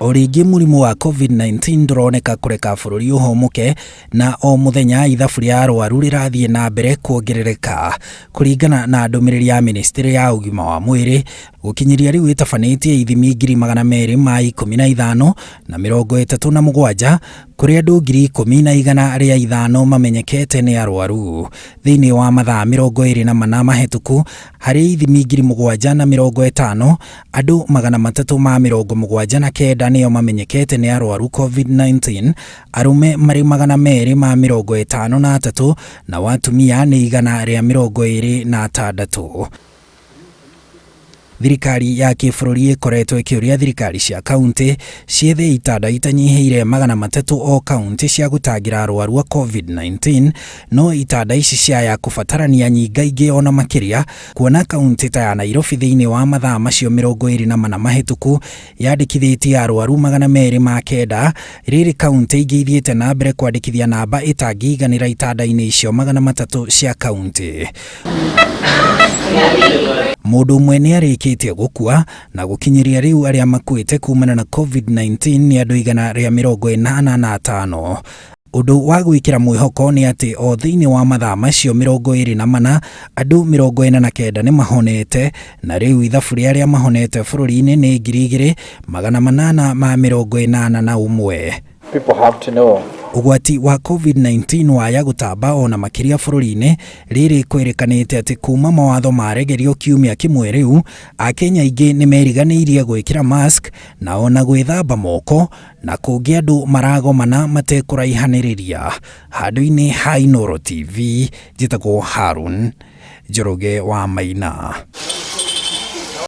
O rĩngĩ mũrimũ wa Covid-19 ndũroneka kũreka bũrũri ũhũmũke na o mũthenya ithabu rĩa arwaru rĩrathiĩ na mbere kuongerereka. Kũringana na ndũmĩrĩri ya mĩnĩstĩrĩ ya ũgima wa mwĩrĩ, gũkinyĩria rĩu ĩtabanĩtie ithimi 215,037 kũrĩ andũ 10,105 mamenyekete nĩ arwaru. Thĩinĩ wa mathaa 24 mahĩtũku, harĩ ithimi 7,050, andũ 379 nĩo mamenyekete nĩ arwaru Covid-19, arũme marĩ 253 nao atumia nĩ 126. Thirikari ya kĩbũrũri ĩkoretwo ĩkĩũria thirikari cia kauntĩ ciethe itanda itanyihĩire 300 o kauntĩ cia gũtangĩra arwaru a Covid-19, no itanda ici ciaya kũbatarania nyingaingĩ ona makĩria, kuona kauntĩ ta ya Nairobi thĩinĩ wa mathaa macio 24 mahĩtũku yandĩkithĩtie arwaru 209, rĩrĩ kauntĩ ingĩ ithiĩte na mbere kwandĩkithia namba ĩtangĩiganĩra itanda-inĩ icio 300 cia kauntĩ. Mũndũ ũmwe nĩ arĩkĩtie gũkua na gũkinyĩria rĩu arĩa makuĩte kumana na Covid-19 nĩ andũ 185. Ũndũ wa gwĩkĩra mwĩhoko nĩ atĩ o thĩinĩ wa mathaa macio 24 andũ 49 nĩ mahonete na rĩu ithabu rĩa arĩa mahonete bũrũri-inĩ nĩ 2881. People have to know. Ũgwati wa Covid-19 waya gũtamba ona makĩria bũrũri-inĩ, rĩrĩ kwĩrĩkanĩte atĩ kuma mawatho maregerio kiumia kĩmwe rĩu, Akenya aingĩ nĩ meriganĩirie gwĩkĩra mask na ona gwĩthamba moko, na kũngĩ andũ maragomana matekũraihanĩrĩria. Handũ-inĩ ha Inooro TV, njĩtagwo Harun Njoroge wa Maina.